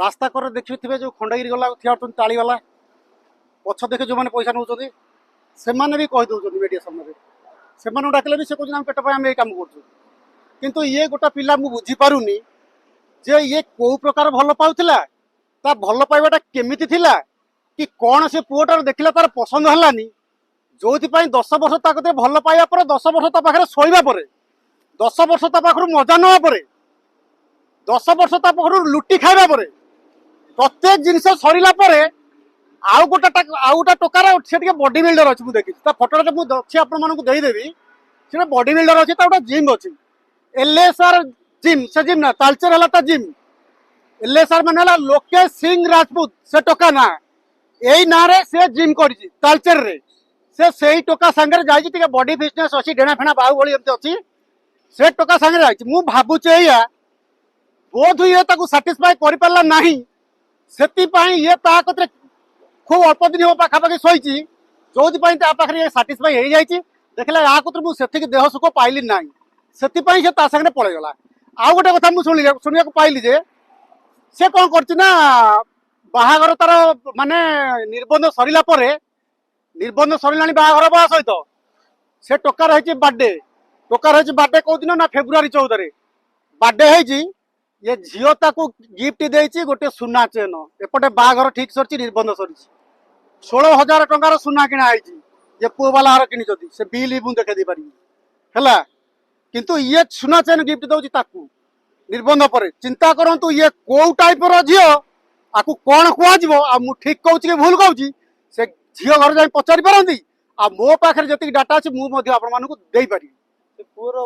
ରାସ୍ତା କରରେ ଦେଖିଥିବେ, ଯୋଉ ଖଣ୍ଡଗିରି ଗଲା ଠିଆ ହେଉଛନ୍ତି ତାଳିବାଲା, ପଛ ଦେଖି ଯୋଉମାନେ ପଇସା ନେଉଛନ୍ତି, ସେମାନେ ବି କହିଦେଉଛନ୍ତି ମିଡ଼ିଆ ସାମ୍ନାରେ। ସେମାନଙ୍କୁ ଡାକିଲେ ବି ସେ କହୁଛନ୍ତି, ଆମ ପେଟ ପାଇଁ ଆମେ ଏଇ କାମ କରୁଛୁ। କିନ୍ତୁ ଇଏ ଗୋଟେ ପିଲା, ମୁଁ ବୁଝିପାରୁନି ଯେ ଇଏ କୋଉ ପ୍ରକାର ଭଲ ପାଉଥିଲା, ତା ଭଲ ପାଇବାଟା କେମିତି ଥିଲା କି କ'ଣ ସେ ପୁଅଟାର ଦେଖିଲା ତାର ପସନ୍ଦ ହେଲାନି, ଯୋଉଥିପାଇଁ 10 ବର୍ଷ ତା କତିରେ ଭଲ ପାଇବା ପରେ, 10 ବର୍ଷ ତା ପାଖରେ ଶୋଇବା ପରେ, 10 ବର୍ଷ ତା ପାଖରୁ ମଜା ନେବା ପରେ, 10 ବର୍ଷ ତା ପାଖରୁ ଲୁଟି ଖାଇବା ପରେ, ପ୍ରତ୍ୟେକ ଜିନିଷ ସରିଲା ପରେ ଆଉ ଗୋଟେ ଟୋକାର, ସେ ଟିକେ ବଡି ବିଲ୍ଡର ଅଛି, ମୁଁ ଦେଖିଛି ତା ଫଟୋଟା, ମୁଁ ଅଛି ଆପଣମାନଙ୍କୁ ଦେଇଦେବି। ସେଟା ବଡି ବିଲ୍ଡର ଅଛି, ତା ଗୋଟେ ଜିମ୍ ଅଛି, ଏଲ୍ଏସ୍ଆର୍ ଜିମ୍। ସେ ଜିମ୍ ନା ତାଲଚେର ହେଲା ତା ଜିମ୍। ଏଲ୍ଏସ୍ଆର୍ ମାନେ ହେଲା ଲୋକେଶ ସିଂ ରାଜପୁତ ସେ ଟୋକା ନା। ଏଇ ନାଁରେ ସେ ଜିମ୍ କରିଛି ତାଲଚେରରେ। ସେ ସେଇ ଟୋକା ସାଙ୍ଗରେ ଯାଇଛି। ଟିକେ ବଡି ଫିଟନେସ୍ ଅଛି, ଡେଣା ଫେଣା ବାହୁବଳି ଏମିତି ଅଛି। ସେ ଟୋକା ସାଙ୍ଗରେ ଯାଇଛି। ମୁଁ ଭାବୁଛି ଏଇଆ, ବୋଧ ଇଏ ତାକୁ ସାଟିସ୍ଫାଏ କରିପାରିଲା ନାହିଁ, ସେଥିପାଇଁ ଇଏ ତା କତିରେ ଖୁବ ଅଳ୍ପ ଦିନ ହେବ ପାଖାପାଖି ଶୋଇଛି, ଯୋଉଥିପାଇଁ ତା ପାଖରେ ଇଏ ସାଟିସ୍ଫାଇ ହେଇଯାଇଛି। ଦେଖିଲା ୟା କତିରେ ମୁଁ ସେତିକି ଦେହ ସୁଖ ପାଇଲି ନାହିଁ, ସେଥିପାଇଁ ସେ ତା ସାଙ୍ଗରେ ପଳେଇଗଲା। ଆଉ ଗୋଟେ କଥା ମୁଁ ଶୁଣିବାକୁ ପାଇଲି ଯେ ସେ କଣ କରୁଛି ନା, ବାହାଘର ତାର ମାନେ ନିର୍ବନ୍ଧ ସରିଲା ପରେ, ନିର୍ବନ୍ଧ ସରିଲାଣି ବାହାଘର ହେବା ସହିତ, ସେ ଟୋକାର ହେଇଛି ବାର୍ଥଡେ। ଟୋକାର ହେଇଛି ବାର୍ଥଡେ କୋଉ ଦିନ ନା ଫେବୃଆରୀ 14ରେ ବାର୍ଥଡେ ହେଇଛି। ଇଏ ଝିଅ ତାକୁ ଗିଫ୍ଟ ଦେଇଛି ଗୋଟେ ସୁନା ଚେନ। ଏପଟେ ବାହାଘର ଠିକ ସରିଛି, ନିର୍ବନ୍ଧ ସରିଛି, 16,000 ଟଙ୍କାର ସୁନା କିଣା ହେଇଛି। ଇଏ ପୁଅ ବାଲା ହାର କିଣିଛନ୍ତି, ସେ ବିଲ୍ ବି ମୁଁ ଦେଖେଇ ଦେଇପାରିବି ହେଲା। କିନ୍ତୁ ଇଏ ସୁନା ଚେନ ଗିଫ୍ଟ ଦଉଛି ତାକୁ ନିର୍ବନ୍ଧ ପରେ। ଚିନ୍ତା କରନ୍ତୁ, ଇଏ କୋଉ ଟାଇପର ଝିଅ, ଆକୁ କଣ କୁହାଯିବ? ଆଉ ମୁଁ ଠିକ କହୁଛି କି ଭୁଲ କହୁଛି, ସେ ଝିଅ ଘରେ ଯାଇ ପଚାରି ପାରନ୍ତି। ଆଉ ମୋ ପାଖରେ ଯେତିକି ଡାଟା ଅଛି, ମୁଁ ମଧ୍ୟ ଆପଣମାନଙ୍କୁ ଦେଇପାରିବି। ସେ ପୁଅର